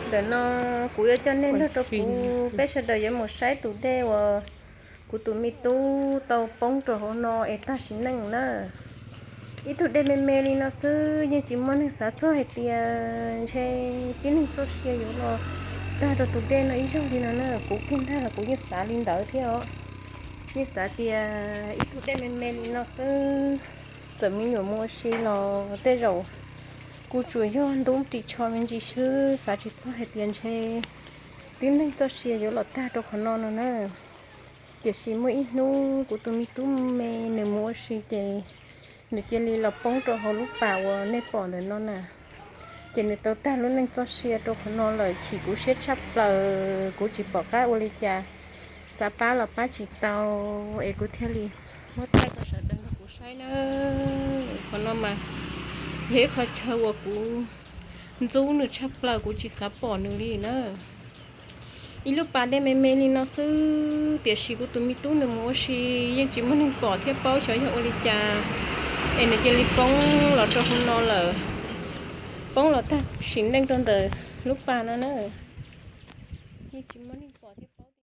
Ntawm no kuv yuav coj nej nrog rau kuv peb sawv daws yuav mus saib tus dej uas kuv tus me tub tau poob rau hauv no es tag sim neej na. Ib tug dej me me li no xwb yeej tsis muaj neeg xav txog hais tias ntshe tib neeg txoj sia yuav los tag rau tus dej no ib zaug li no na. Kuv kiag ntag los kuv yeej xav li ntawd thiab os. Yeej xav tias ib tug dej me me li no xwb, txawm me nyuam mus ua si los tej zaum kuj tsuas yog ntub ris tsho me ntsis xwb, xav tsis txog hais tias ntshe tib neeg txoj sia yuav los tag rau qhov no no na. Tiam sis muaj ib hnub kuv tus me tub me nws mus ua si ces nws cia li los poob rau hauv lub pas uas nej pom ntawm no na. Ces nws tau tag lub neej txoj sia rau qhov no lawm, chim kuv siab tshaj plaws, kuv tsis pom qab ua li cas, xav pab los pab tsis tau, es kuv thiaj li muab thaij rau sawv daws nrog kuv saib na. Qhov no mas yog ib qhov chaw uas kuv ntxub nws tshaj plaws, kuv tsis xav pom nws li na. Ib lub pas dej me me li no xwb, tiam sis kuv tus me tub nws mus ua si yeej tsis muaj neeg pom thiab paub xyov yog ua li cas es nws cia li poob los rau hauv no lawm. Poob los tag sim neej rau ntawm lub pas no na, yeej tsis muaj neeg pom thiab.